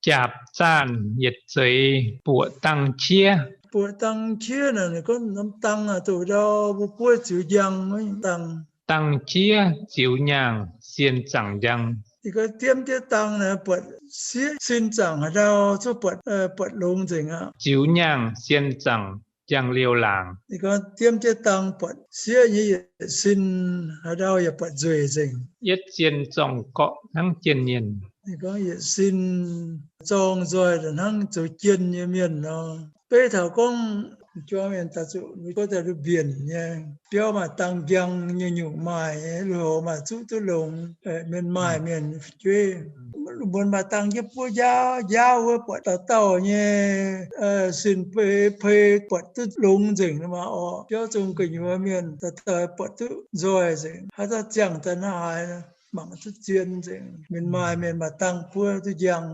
Jaapc zaanh yietc zeix buoqc dangh qiev. Buoqc dangh qiev naaic, ninh gorngv norm dangh aah, doqc ndau mbuo buov ziux njang dangh. Dangh qiev ziux nyaangh sien zaangc njang. Ninh gorngv diemv jienv dangh naaic buatc sieqv sin zaangc haaix ndau zuqc buatc, buatc longx nzengc aqv. Ziux nyaangh sien zaangc njang liouh laangc. Ninh gorngv diemv jienv dangh buatc sieqv nyei yietc sin haaix ndau yaac buatc nzueic nzengc. Yietv zien zorng-gorqv hnangv jien-mienh. Ninh gorngv yietc sin zorng nzoih hnangv zoux jien nyei mienh nor. Beiv taux gorngv juang mienh daaih zuqc mbuo daaih mbienc nyei biauv maaih dangh njang nyei nyungc maaih nyei, lui-houx maaih zuqv duqv longx, mienh maaih mienh fu'jueiv. Lungh muonz maaih dangh jienv buov njaaux, njaaux wuov buatc dauh dauh nyei sin pei pei buatc duqv longx nzengc nor maah orqc. Biauv zong gu'nyuoz mienh daaih daaih buatc duqv nzoih nzengc. Haaix dauh ziangh daaih naaiv haaix, mangc duqv zien nzengc. Mienh maaih mienh maaih dangh buov duqv njang.